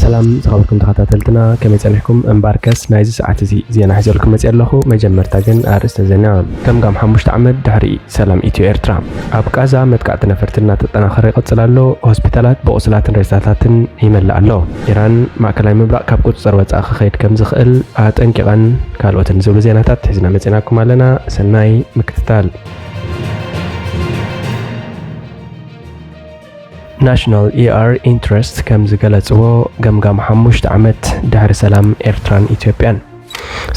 ሰላም ዝኸበርኩም ተኸታተልትና፣ ከመይ ጸኒሕኩም? እምበኣርከስ ናይዚ ሰዓት እዚ ዜና ሒዘልኩም መጺአ ኣለኹ። መጀመርታ ግን ኣርእስተ ዜና። ገምጋም ሓሙሽተ ዓመት ድሕሪ ሰላም ኢትዮ ኤርትራ። ኣብ ቃዛ መጥቃዕቲ ነፈርቲ እናተጠናኸረ ይቕጽል ኣሎ። ሆስፒታላት ብቑስላትን ሬሳታትን ይመልእ ኣሎ። ኢራን ማእከላይ ምብራቕ ካብ ቁጽጽር ወጻኢ ክኸይድ ከም ዝኽእል ኣጠንቂቓን ካልኦትን ዝብሉ ዜናታት ሒዝና መጺናኩም ኣለና። ሰናይ ምክትታል። ናሽናል ኢኣር ኢንትረስት ከም ዝገለጽዎ፣ ገምጋም ሓሙሽተ ዓመት ድሕሪ ሰላም ኤርትራን ኢትዮጵያን።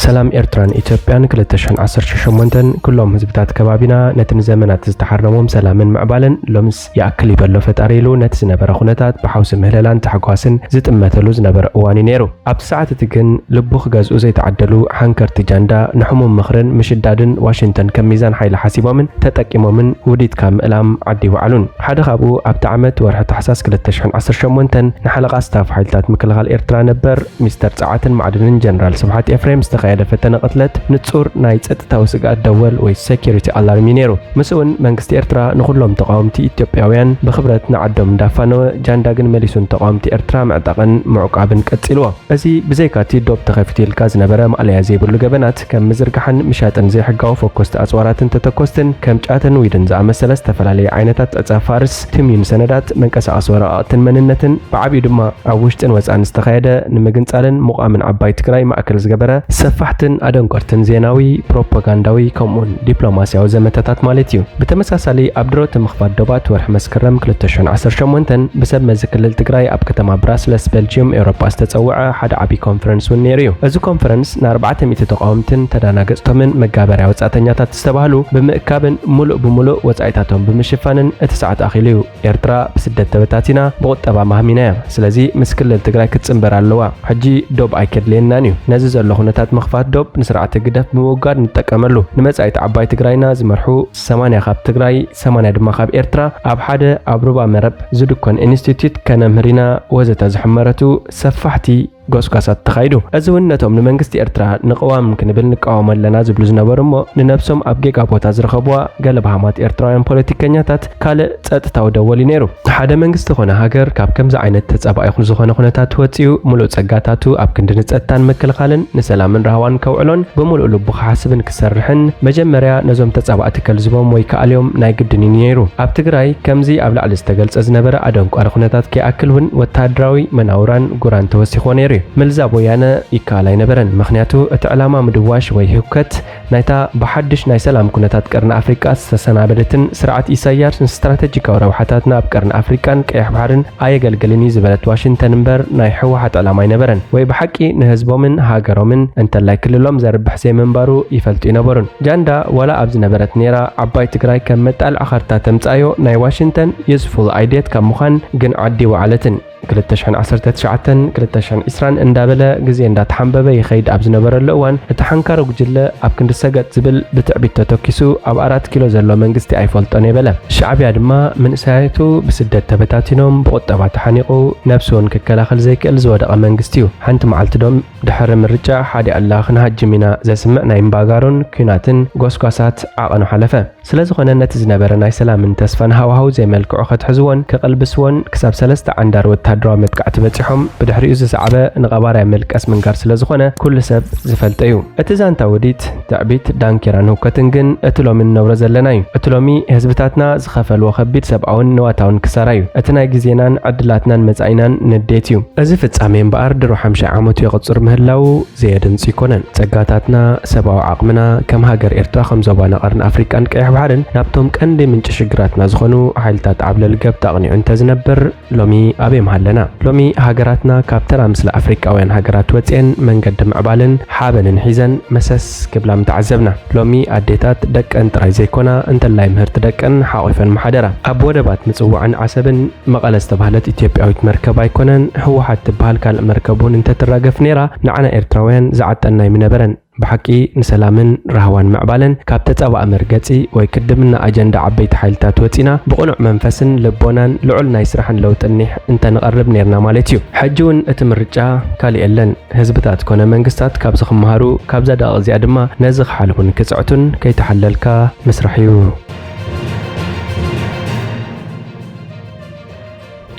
ሰላም ኤርትራን ኢትዮጵያን ክልተ ሽሕን ዓሰርተ ሸሞንተን፣ ኩሎም ህዝብታት ከባቢና ነቲ ንዘመናት ዝተሓረሞም ሰላምን ምዕባለን ሎምስ ይኣክል ይበሎ ፈጣሪ ኢሉ ነቲ ዝነበረ ኩነታት ብሓውሲ ምህለላን ታሕጓስን ዝጥመተሉ ዝነበረ እዋን እዩ ነይሩ። ኣብቲ ሰዓት እቲ ግን ልቡ ክገዝኡ ዘይተዓደሉ ሓንከርቲ ጃንዳ ንሕሙም ምኽርን ምሽዳድን ዋሽንግተን ከም ሚዛን ሓይሊ ሓሲቦምን ተጠቂሞምን ውዲት ካብ ምእላም ዓዲ ይወዓሉን። ሓደ ካብኡ ኣብቲ ዓመት ወርሒ ታሕሳስ ክልተ ሽሕን ዓሰርተ ሸሞንተን ንሓለቓ ስታፍ ሓይልታት ምክልኻል ኤርትራ ነበር ሚስተር ጸዓትን ማዕድንን ጀነራል ስብሓት ኤፍሬም ዝተኻየደ ፈተነ ቅትለት ንጹር ናይ ጸጥታዊ ስግኣት ደወል ወይ ሴኩሪቲ ኣላርም እዩ ነይሩ። ምስ እውን መንግስቲ ኤርትራ ንኹሎም ተቃወምቲ ኢትዮጵያውያን ብኽብረት ንዓዶም እንዳፋነወ፣ ጃንዳ ግን መሊሱ ንተቃወምቲ ኤርትራ ምዕጣቕን ምዕቋብን ቀጺልዎ። እዚ ብዘይካቲ ዶብ ተኸፊቱ ኢልካ ዝነበረ ማእለያ ዘይብሉ ገበናት ከም ምዝርጋሕን ምሻጥን ዘይሕጋዊ ፈኮስቲ ኣጽዋራትን ተተኮስትን ከም ጫትን ዊድን ዝኣመሰለ ዝተፈላለየ ዓይነታት ዕጸ ፋርስ፣ ትምዩን ሰነዳት፣ መንቀሳቐሲ ወረቓቕትን መንነትን ብዓቢኡ ድማ ኣብ ውሽጥን ወጻእን ዝተኻየደ ንምግንጻልን ምቋምን ዓባይ ትግራይ ማእከል ዝገበረ ሰፋሕትን ኣደንቆርትን ዜናዊ፣ ፕሮፓጋንዳዊ ከምኡውን ዲፕሎማስያዊ ዘመተታት ማለት እዩ። ብተመሳሳሊ ኣብ ድሮ እቲ ምኽፋት ዶባት ወርሒ መስከረም ክልተ ሽሕን ዓሰርተ ሸሞንተን ብሰብ መዚ ክልል ትግራይ ኣብ ከተማ ብራስለስ ቤልጅየም ኤውሮጳ ዝተጸውዐ ሓደ ዓቢ ኮንፈረንስ እውን ነይሩ እዩ። እዚ ኮንፈረንስ ንኣርባዕተ ሚእቲ ተቃወምትን ተዳናገጽቶምን መጋበርያ ወጻእተኛታት ዝተባህሉ ብምእካብን ሙሉእ ብሙሉእ ወጻኢታቶም ብምሽፋንን እቲ ሰዓት ኣኺሉ እዩ። ኤርትራ ብስደት ተበታቲና ብቁጠባ ማህሚና እያ። ስለዚ ምስ ክልል ትግራይ ክትጽንበር ኣለዋ። ሕጂ ዶብ ኣይከድልየናን እዩ። ነዚ ዘሎ ኩነታት ምኽፋት ዶብ ንስርዓት ህግደፍ ብምውጋድ ንጠቀመሉ። ንመጻኢት ዓባይ ትግራይና ዝመርሑ ሰማንያ ካብ ትግራይ፣ ሰማንያ ድማ ካብ ኤርትራ ኣብ ሓደ ኣብ ሩባ መረብ ዝድኮን ኢንስቲትዩት ከነምህር ኢና ወዘተ ዝሕመረቱ ሰፋሕቲ ጎስጓሳት ተኻይዱ። እዚ እውን ነቶም ንመንግስቲ ኤርትራ ንቅዋም ክንብል ንቃወሞ ኣለና ዝብሉ ዝነበሩ እሞ ንነብሶም ኣብ ጌጋ ቦታ ዝረኸብዋ ገለ በሃማት ኤርትራውያን ፖለቲከኛታት ካልእ ጸጥታዊ ደወል እዩ ነይሩ። ሓደ መንግስቲ ኮነ ሃገር ካብ ከምዚ ዓይነት ተጻባኢኹ ዝኾነ ኩነታት ወጺኡ ምሉእ ጸጋታቱ ኣብ ክንዲ ንጸጥታን ምክልኻልን ንሰላምን ራህዋን ከውዕሎን ብምሉእ ልቡ ክሓስብን ክሰርሕን መጀመርያ ነዞም ተጻባእቲ ከልዝቦም ወይ ክኣልዮም ናይ ግድን እዩ ነይሩ። ኣብ ትግራይ ከምዚ ኣብ ላዕሊ ዝተገልጸ ዝነበረ ኣደንቋሪ ኩነታት ከይኣክል እውን ወተሃደራዊ መናውራን ጉራን ተወሲኽዎ ነይሩ እዩ። ምልዛብ ወያነ ይከኣል ኣይነበረን። ምኽንያቱ እቲ ዕላማ ምድዋሽ ወይ ህውከት ናይታ ብሓድሽ ናይ ሰላም ኩነታት ቀርኒ ኣፍሪቃ ዝተሰናበደትን ስርዓት ኢሳያስ ንስትራተጂካዊ ረብሓታትና ኣብ ቀርኒ ኣፍሪቃን ቀይሕ ባሕርን ኣየገልግልን እዩ ዝበለት ዋሽንግተን እምበር ናይ ህወሓት ዕላማ ኣይነበረን። ወይ ብሓቂ ንህዝቦምን ሃገሮምን እንተላይ ክልሎም ዘርብሕ ዘይምንባሩ ይፈልጡ ይነበሩን። ጃንዳ ዋላ ኣብ ዝነበረት ነይራ ዓባይ ትግራይ ከም መጣልዒ ካርታ ተምጻዮ ናይ ዋሽንግተን ዩዝፉል ኣይድየት ካብ ምዃን ግን ዓዲ ወዓለትን። ክልተ ሽሕን ዓሰርተ ትሽዓተን ክልተ ሽሕን ዕስራን እንዳበለ ግዜ እንዳተሓንበበ ይኸይድ ኣብ ዝነበረሉ እዋን፣ እቲ ሓንካሪ ጉጅለ ኣብ ክንዲ ሰገጥ ዝብል ብትዕቢት ተተኪሱ ኣብ ኣራት ኪሎ ዘሎ መንግስቲ ኣይፈልጦን የበለ። ሻዕብያ ድማ መንእሰያቱ ብስደት ተበታቲኖም ብቁጠባ ተሓኒቑ ነብሱ እውን ክከላኸል ዘይክእል ዝወደቐ መንግስቲ እዩ። ሓንቲ መዓልቲ ዶም ድሕሪ ምርጫ ሓዲ ኣላ ክንሃጅም ኢና ዘስምዕ ናይ እምባጋሮን ኲናትን ጎስጓሳት ዓቐኑ ሓለፈ። ስለ ዝኾነ ነቲ ዝነበረ ናይ ሰላምን ተስፋን ሃዋህው ዘይመልክዑ ከትሕዝዎን ክቕልብስዎን ክሳብ ሰለስተ ዓንዳር ወተሃደራዊ መጥቃዕቲ በጺሖም ብድሕሪኡ ዝሰዓበ ንቐባርያ መልቀስ ምንጋር ስለ ዝኾነ ኩሉ ሰብ ዝፈልጦ እዩ። እቲ ዛንታ ውዲት፣ ትዕቢት፣ ዳንኬራን ህውከትን ግን እቲ ሎሚ ንነብሮ ዘለና እዩ። እቲ ሎሚ ህዝብታትና ዝኸፈልዎ ከቢድ ሰብኣውን ንዋታውን ክሳራ እዩ። እቲ ናይ ግዜናን ዕድላትናን መጻኢናን ንዴት እዩ። እዚ ፍጻሜ እምበኣር ድሮ ሓምሻይ ዓመቱ የቕጽር ምህላዉ ዘየድንጽ ይኮነን። ጸጋታትና፣ ሰብኣዊ ዓቕምና፣ ከም ሃገር ኤርትራ ከም ዞባና ቀርኒ ኣፍሪቃን ቀይሕ ባሕርን ናብቶም ቀንዲ ምንጪ ሽግራትና ዝኾኑ ሓይልታት ዓብለል ገብቲ ኣቕኒዑ እንተዝነብር ሎሚ ኣበይ ምሃለና? ሎሚ ሃገራትና ካብ ተራ ምስለ ኣፍሪቃውያን ሃገራት ወጺኤን መንገዲ ምዕባልን ሓበንን ሒዘን መሰስ ክብላ ምተዓዘብና። ሎሚ ኣዴታት ደቀን ጥራይ ዘይኮና እንተላይ ምህርቲ ደቀን ሓቑፈን ምሓደራ። ኣብ ወደባት ምጽዋዕን ዓሰብን መቐለ ዝተባህለት ኢትዮጵያዊት መርከብ ኣይኮነን፣ ህወሓት ትበሃል ካልእ መርከብ እውን እንተትራገፍ ነይራ ንዓና ኤርትራውያን ዝዓጠና ኣይምነበረን። ብሓቂ ንሰላምን ራህዋን ምዕባለን ካብ ተጻባኢ መርገጺ ወይ ክድምና ኣጀንዳ ዓበይቲ ሓይልታት ወጺና ብቕኑዕ መንፈስን ልቦናን ልዑል ናይ ስራሕን ለውጥን ኒሕ እንተንቐርብ ነይርና ማለት እዩ። ሕጂ እውን እቲ ምርጫ ካልእ የለን። ህዝብታት ኮነ መንግስታት ካብዚ ክመሃሩ፣ ካብዛ ደቂቕ እዚኣ ድማ ነዚ ክሓልፉን ክጽዕቱን ከይተሓለልካ ምስራሕ እዩ።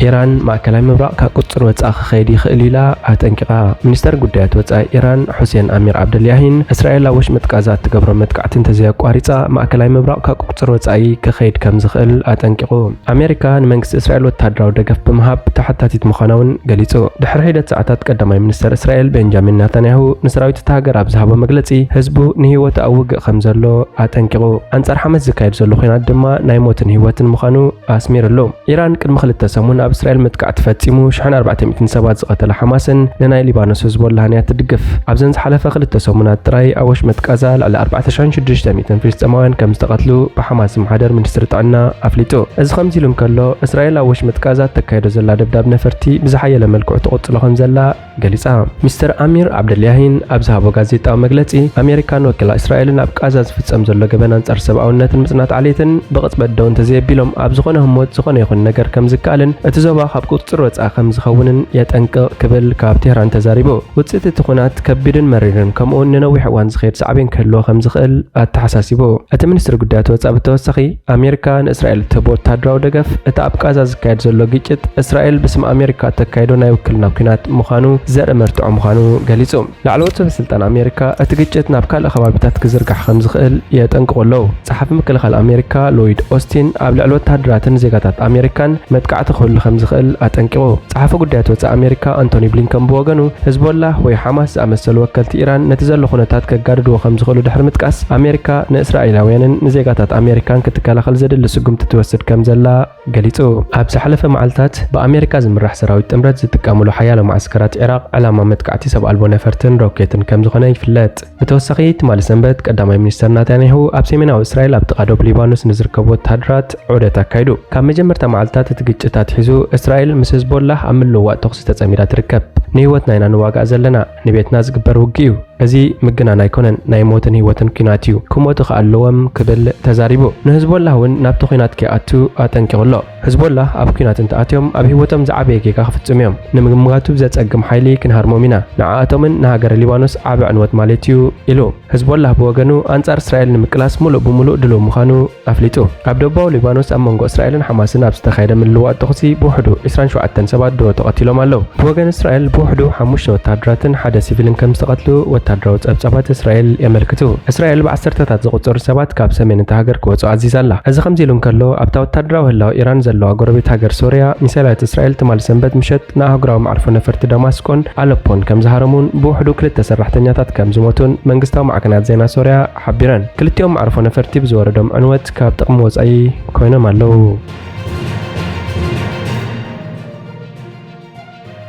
ኢራን ማእከላይ ምብራቕ ካብ ቁጽር ወጻኢ ክኸይድ ይኽእል ኢላ ኣጠንቂቓ። ሚኒስተር ጉዳያት ወጻኢ ኢራን ሑሴን ኣሚር ዓብደልያሂን፣ እስራኤል ኣብ ወሽመጥ ቃዛ እትገብሮ መጥቃዕቲ እንተዘይኣቋሪጻ፣ ማእከላይ ምብራቕ ካብ ቁጽር ወጻኢ ክኸይድ ከም ዝኽእል ኣጠንቂቑ። ኣሜሪካ ንመንግስቲ እስራኤል ወተሃደራዊ ደገፍ ብምሃብ ተሓታቲት ምዃና እውን ገሊጹ። ድሕሪ ሒደት ሰዓታት ቀዳማይ ሚኒስተር እስራኤል ቤንጃሚን ናታንያሁ ንሰራዊት እታ ሃገር ኣብ ዝሃቦ መግለጺ፣ ህዝቡ ንህይወቱ ኣብ ውግእ ከም ዘሎ ኣጠንቂቑ። ኣንጻር ሓማስ ዝካየድ ዘሎ ኲናት ድማ ናይ ሞትን ህይወትን ምዃኑ ኣስሚርሉ። ኢራን ቅድሚ ክልተ ሰሙን ኣብ እስራኤል መጥቃዕቲ ፈጺሙ ሽሕን ኣርባዕተ ሚእትን ሰባት ዝቐተለ ሓማስን ንናይ ሊባኖስ ህዝቦላህን እያ ትድግፍ። ኣብዘን ዝሓለፈ ክልተ ሰሙናት ጥራይ ኣብ ወሽመጥ ቃዛ ልዕሊ ኣርባዕተ ሽሕን ሽዱሽተ ሚእትን ፍልስጤማውያን ከም ዝተቐትሉ ብሓማስ ዝመሓደር ሚኒስትሪ ጥዕና ኣፍሊጡ። እዚ ከምዚ ኢሉ እንከሎ፣ እስራኤል ኣብ ወሽመጥ ቃዛ እተካየዶ ዘላ ደብዳብ ነፈርቲ ብዝሓየለ መልክዑ ትቕጽሎ ከም ዘላ ገሊጻ። ሚስተር ኣሚር ዓብደልያሂን ኣብ ዝሃቦ ጋዜጣዊ መግለጺ፣ ኣሜሪካን ወኪላ እስራኤልን ኣብ ቃዛ ዝፍጸም ዘሎ ገበን ኣንጻር ሰብኣውነትን ምጽናት ዓሌትን ብቕጽበት ደው እንተዘየቢሎም፣ ኣብ ዝኾነ ህሞት ዝኾነ ይኹን ነገር ከም ዝከኣልን እቲ ዞባ ካብ ቁጽጽር ወጻኢ ከም ዝኸውንን የጠንቅቕ ክብል ካብ ቴህራን ተዛሪቡ። ውጽኢት እቲ ኹናት ከቢድን መሪርን ከምኡውን ንነዊሕ እዋን ዝኸይድ ሳዕቤን ክህልዎ ከም ዝኽእል ኣተሓሳሲቡ። እቲ ሚኒስትሪ ጉዳያት ወጻኢ ብተወሳኺ፣ ኣሜሪካ ንእስራኤል እትህቦ ወተሃደራዊ ደገፍ፣ እቲ ኣብ ቃዛ ዝካየድ ዘሎ ግጭት፣ እስራኤል ብስም ኣሜሪካ እተካይዶ ናይ ውክልና ኲናት ምዃኑ ዘርኢ መርትዖ ምዃኑ ገሊጹ። ላዕለዎት ሰበስልጣን ኣሜሪካ፣ እቲ ግጭት ናብ ካልእ ከባቢታት ክዝርጋሕ ከም ዝኽእል የጠንቅቑ ኣለዉ። ጸሓፊ ምክልኻል ኣሜሪካ ሎይድ ኦስቲን፣ ኣብ ልዕሊ ወተሃደራትን ዜጋታት ኣሜሪካን መጥቃዕቲ ክህሉ ከም ዝኽእል ኣጠንቂቑ። ጸሓፊ ጉዳያት ወጻኢ ኣሜሪካ ኣንቶኒ ብሊንከን ብወገኑ፣ ህዝቦላህ ወይ ሓማስ ዝኣመሰሉ ወከልቲ ኢራን ነቲ ዘሎ ኩነታት ከጋድድዎ ከም ዝኽእሉ ድሕሪ ምጥቃስ፣ ኣሜሪካ ንእስራኤላውያንን ንዜጋታት ኣሜሪካን ክትከላኸል ዘድሊ ስጉምቲ ትወስድ ከም ዘላ ገሊጹ። ኣብ ዝሓለፈ መዓልታት ብኣሜሪካ ዝምራሕ ሰራዊት ጥምረት ዝጥቀሙሉ ሓያሎ መዓስከራት ዒራቕ ዕላማ መጥቃዕቲ ሰብ ኣልቦ ነፈርትን ሮኬትን ከም ዝኾነ ይፍለጥ። ብተወሳኺ፣ ትማሊ ሰንበት ቀዳማይ ሚኒስተር ናታንያሁ ኣብ ሰሜናዊ እስራኤል ኣብ ጥቓ ዶብ ሊባኖስ ንዝርከቡ ወተሃደራት ዑደት ኣካይዱ። ካብ መጀመርታ መዓልታት እቲ ግጭት ኣትሒዙ፣ እስራኤል ምስ ህዝቦላህ ኣብ ምልውዋጥ ተኹሲ ተጸሚዳ ትርከብ። "ንህይወትና ኢና ንዋጋእ ዘለና፣ ንቤትና ዝግበር ውግእ እዩ። እዚ ምግናን ኣይኮነን፣ ናይ ሞትን ህይወትን ኲናት እዩ። ክሞቱ ከኣ ኣለዎም" ክብል ተዛሪቡ። ንህዝቦላህ እውን ናብቲ ኲናት ከይኣቱ ኣጠንቂቑ ኣሎ። ህዝቦላህ ኣብ ኲናት እንተኣትዮም፣ ኣብ ህይወቶም ዝዓበየ ጌጋ ክፍጽሙ እዮም። ንምግማቱ ዘጸግም ሓይሊ ክንሃርሞም ኢና። ንዓኣቶምን ንሃገረ ሊባኖስ ዓቢ ዕንወት ማለት እዩ ኢሉ። ህዝቦላህ ብወገኑ፣ ኣንጻር እስራኤል ንምቅላስ ምሉእ ብምሉእ ድሉው ምዃኑ ኣፍሊጡ። ኣብ ደቡባዊ ሊባኖስ ኣብ መንጎ እስራኤልን ሓማስን ኣብ ዝተኻየደ ምልውዋጥ ተኹሲ ብውሕዱ ዕስራን ሸውዓተን ሰባት ድሮ ተቐቲሎም ኣለዉ። ብወገን እስራኤል ብውሕዱ ሓሙሽተ ወተሃደራትን ሓደ ሲቪልን ከም ዝተቐትሉ ወተሃደራዊ ጸብጻባት እስራኤል የመልክቱ። እስራኤል ብዓሰርተታት ዝቑጸሩ ሰባት ካብ ሰሜን እታ ሃገር ክወጹ ኣዚዛ ኣላ። እዚ ከምዚ ኢሉ እንከሎ፣ ኣብታ ወተሃደራዊ ህላወ ኢራን ዘለዋ ጎረቤት ሃገር ሶርያ፣ ሚሳይላት እስራኤል ትማሊ ሰንበት ምሸት ንኣህጉራዊ መዕርፎ ነፈርቲ ደማስቆን ኣለፖን ከም ዝሃረሙን ብውሕዱ ክልተ ሰራሕተኛታት ከም ዝሞቱን መንግስታዊ ማዕከናት ዜና ሶርያ ሓቢረን። ክልቲኦም መዕርፎ ነፈርቲ ብዝወረዶም ዕንወት ካብ ጥቕሚ ወጻኢ ኮይኖም ኣለዉ።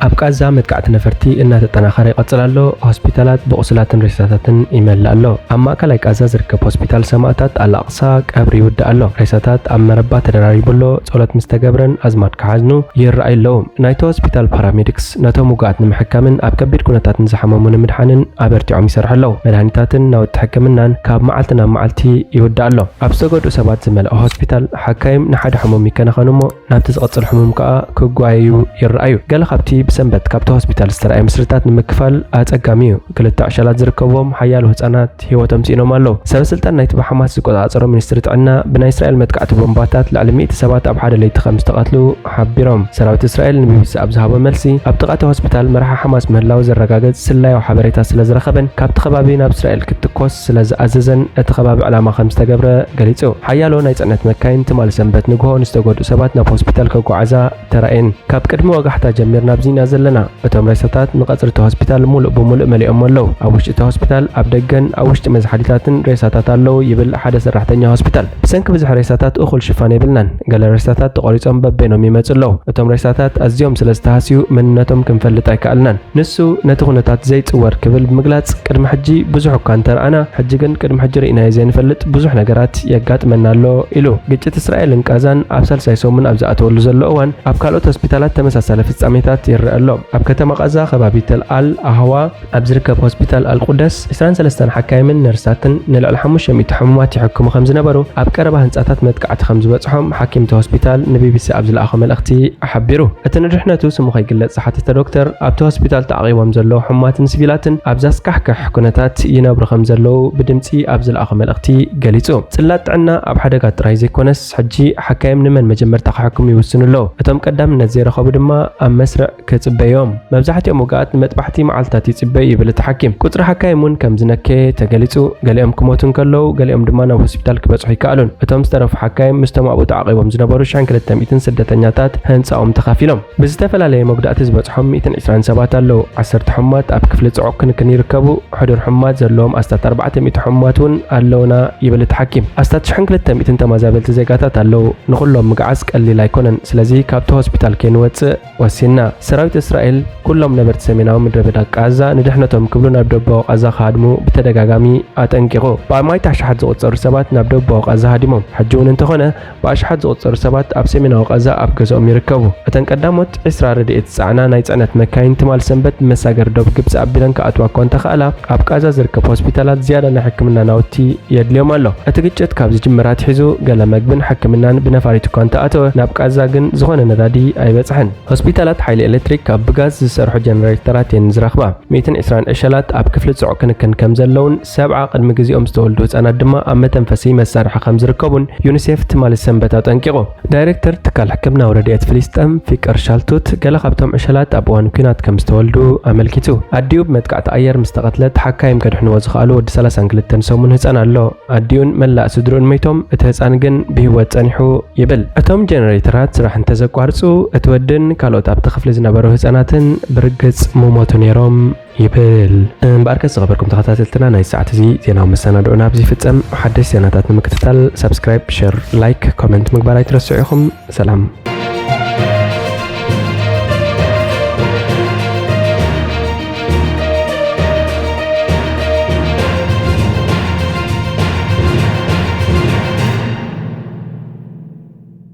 ኣብ ቃዛ መጥቃዕቲ ነፈርቲ እናተጠናኸረ ይቐጽል ኣሎ። ሆስፒታላት ብቑስላትን ሬሳታትን ይመልእ ኣሎ። ኣብ ማእከላይ ቃዛ ዝርከብ ሆስፒታል ሰማእታት ኣልኣቕሳ ቀብሪ ይውዳእ ኣሎ። ሬሳታት ኣብ መረባ ተደራሪቡ ኣሎ። ጸሎት ምስ ተገብረን ኣዝማድ ክሓዝኑ ይረኣዩ ኣለዉ። ናይቲ ሆስፒታል ፓራሜዲክስ ነቶም ውጉኣት ንምሕካምን ኣብ ከቢድ ኩነታት ንዝሓመሙ ንምድሓንን ኣበርቲዖም ይሰርሑ ኣለዉ። መድሃኒታትን ናውቲ ሕክምናን ካብ መዓልቲ ናብ መዓልቲ ይውዳእ ኣሎ። ኣብ ዝተጎድኡ ሰባት ዝመልአ ሆስፒታል፣ ሓካይም ንሓደ ሕሙም ይከናኸኑ እሞ፣ ናብቲ ዝቐጽል ሕሙም ከኣ ክጓየዩ ይረኣዩ። ገለ ካብቲ ብሰንበት ካብቲ ሆስፒታል ዝተራእየ ምስልታት ንምክፋል ኣጸጋሚ እዩ። ክልተ ዕሸላት ዝርከብዎም ሓያሎ ህጻናት ህይወቶም ስኢኖም ኣለዉ። ሰበ ስልጣን ናይቲ ብሓማስ ዝቆጻጸሮ ሚኒስትሪ ጥዕና፣ ብናይ እስራኤል መጥቃዕቲ ቦምባታት ልዕሊ ሚእቲ ሰባት ኣብ ሓደ ለይቲ ከም ዝተቐትሉ ሓቢሮም። ሰራዊት እስራኤል ንቢቢሲ ኣብ ዝሃቦ መልሲ፣ ኣብ ጥቓ እቲ ሆስፒታል መራሒ ሓማስ ምህላዉ ዘረጋግጽ ስለያዊ ሓበሬታ ስለ ዝረኸበን፣ ካብቲ ከባቢ ናብ እስራኤል ክትኮስ ስለ ዝኣዘዘን፣ እቲ ከባቢ ዕላማ ከም ዝተገብረ ገሊጹ። ሓያሎ ናይ ጽዕነት መካይን ትማሊ ሰንበት ንግሆ ንዝተጎድኡ ሰባት ናብ ሆስፒታል ከጓዓዛ ተራእየን። "ካብ ቅድሚ ወጋሕታ ጀሚርና ኣብዚ ኢና ዘለና። እቶም ሬሳታት ንቐጽሪ እቲ ሆስፒታል ሙሉእ ብሙሉእ መሊኦሞ ኣለዉ። ኣብ ውሽጢ እቲ ሆስፒታል፣ ኣብ ደገን ኣብ ውሽጢ መዝሓሊታትን ሬሳታት ኣለዉ" ይብል ሓደ ሰራሕተኛ ሆስፒታል። "ብሰንኪ ብዝሒ ሬሳታት እኹል ሽፋን የብልናን። ገለ ሬሳታት ተቖሪጾም በበይኖም ይመጹ ኣለዉ። እቶም ሬሳታት ኣዝዮም ስለ ዝተሃስዩ መንነቶም ክንፈልጥ ኣይከኣልናን። ንሱ ነቲ ኩነታት ዘይጽወር" ክብል ብምግላጽ፣ "ቅድሚ ሕጂ ብዙሕ እኳ እንተረኣና፣ ሕጂ ግን ቅድሚ ሕጂ ርኢናዮ ዘይንፈልጥ ብዙሕ ነገራት የጋጥመና ኣሎ" ኢሉ። ግጭት እስራኤልን ቃዛን ኣብ ሳልሳይ ሰሙን ኣብ ዝኣተወሉ ዘሎ እዋን፣ ኣብ ካልኦት ሆስፒታላት ተመሳሳሊ ፍጻሜታት ይረኣ ኣሎ። ኣብ ከተማ ቃዛ ከባቢ ተል ኣል ኣህዋ ኣብ ዝርከብ ሆስፒታል ኣልቁደስ ዕስራን ሰለስተን ሓካይምን ነርሳትን ንልዕሊ ሓሙሽተ ሚእቲ ሕሙማት ይሕክሙ ከም ዝነበሩ ኣብ ቀረባ ህንጻታት መጥቃዕቲ ከም ዝበጽሖም ሓኪም እቲ ሆስፒታል ንቢቢሲ ኣብ ዝለኣኾ መልእኽቲ ሓቢሩ። እቲ ንድሕነቱ ስሙ ከይግለጽ ዝሓተተ ዶክተር፣ ኣብቲ ሆስፒታል ተዓቒቦም ዘለዉ ሕሙማትን ሲቪላትን ኣብ ዘስካሕክሕ ኩነታት ይነብሩ ከም ዘለዉ ብድምጺ ኣብ ዝለኣኾ መልእኽቲ ገሊጹ። ጽላት ጥዕና ኣብ ሓደጋ ጥራይ ዘይኮነስ ሕጂ ሓካይም ንመን መጀመርታ ክሕክሙ ይውስኑ ኣለዉ። እቶም ቀዳምነት ዘይረኸቡ ድማ ኣብ መስርዕ ክጽበዮም። መብዛሕትኦም ውግኣት ንመጥባሕቲ መዓልታት ይጽበዩ ይብል እቲ ሓኪም። ቁጽሪ ሓካይም እውን ከም ዝነከየ ተገሊጹ። ገሊኦም ክሞቱ እንከለዉ፣ ገሊኦም ድማ ናብ ሆስፒታል ክበጽሑ ይከኣሉን። እቶም ዝተረፉ ሓካይም ምስቶም ኣብኡ ተዓቒቦም ዝነበሩ ሽሕን ክልተ ሚእትን ስደተኛታት ህንጻኦም ተኻፊሎም። ብዝተፈላለየ መጉዳእቲ ዝበጽሖም ሚእትን ዕስራን ሰባት ኣለዉ። ዓሰርተ ሕሙማት ኣብ ክፍሊ ጽዑቕ ክንክን ይርከቡ። ሕዱር ሕሙማት ዘለዎም ኣስታት ኣርባዕተ ሚእቲ ሕሙማት እውን ኣለውና ይብል እቲ ሓኪም። ኣስታት ሽሕን ክልተ ሚእትን ተመዛበልቲ ዜጋታት ኣለዉ። ንኹሎም ምግዓዝ ቀሊል ኣይኮነን። ስለዚ ካብቲ ሆስፒታል ከይንወጽእ ወሲንና። ሰራዊት እስራኤል ኩሎም ነበርቲ ሰሜናዊ ምድረ በዳ ቃዛ ንድሕነቶም ክብሉ ናብ ደቡባዊ ቃዛ ክሃድሙ ብተደጋጋሚ ኣጠንቂቑ። ብኣማኢት ኣሽሓት ዝቑጸሩ ሰባት ናብ ደቡባዊ ቃዛ ሃዲሞም። ሕጂ እውን እንተኾነ ብኣሽሓት ዝቑጸሩ ሰባት ኣብ ሰሜናዊ ቃዛ ኣብ ገዛኦም ይርከቡ። እተን ቀዳሞት ዕስራ ረድኤት ዝጸዓና ናይ ጽዕነት መካይን ትማል ሰንበት ብመሳገሪ ዶብ ግብጺ ኣቢለን ክኣትዋ እኳ እንተኸኣላ፣ ኣብ ቃዛ ዝርከብ ሆስፒታላት ዝያዳ ናይ ሕክምና ናውቲ የድልዮም ኣሎ። እቲ ግጭት ካብ ዝጅምር ኣትሒዙ ገለ መግብን ሕክምናን ብነፋሪት እኳ እንተኣተወ፣ ናብ ቃዛ ግን ዝኾነ ነዳዲ ኣይበጽሐን። ሆስፒታላት ሓይሊ ኤሌክትሪክ ካብ ብጋዝ ዝሰርሑ ጀነሬተራት እየን ዝረኽባ። ሚእትን ዕስራን ዕሸላት ኣብ ክፍሊ ጽዑቕ ክንክን ከም ዘለውን ሰብዓ ቅድሚ ግዜኦም ዝተወልዱ ህጻናት ድማ ኣብ መተንፈሲ መሳርሒ ከም ዝርከቡን ዩኒሴፍ ትማሊ ሰንበት ኣጠንቂቑ። ዳይሬክተር ትካል ሕክምናዊ ረድኤት ፍልስጤም ፊቀር ሻልቱት ገለ ካብቶም ዕሸላት ኣብ እዋን ኲናት ከም ዝተወልዱ ኣመልኪቱ። ኣዲኡ ብመጥቃዕቲ ኣየር ምስ ተቐትለት፣ ሓካይም ከድሕንዎ ዝኸኣሉ ወዲ ሰላሳን ክልተን ሰሙን ህጻን ኣሎ። ኣዲኡን መላእ ስድርኡን መይቶም፣ እቲ ህጻን ግን ብህይወት ጸኒሑ ይብል። እቶም ጀነሬተራት ስራሕ እንተዘቋርጹ፣ እቲ ወድን ካልኦት ኣብቲ ክፍሊ ዝነበሩ ህጻናትን ብርግጽ ምሞቱ ነይሮም ይብል። እምበኣርከስ ዝኸበርኩም ተኸታተልትና፣ ናይ ሰዓት እዚ ዜናዊ መሰናድኦና ኣብዚ ይፍጸም። ሓደሽ ዜናታት ንምክትታል ሳብስክራይብ፣ ሸር፣ ላይክ፣ ኮመንት ምግባር ኣይትረስዑ ኢኹም። ሰላም።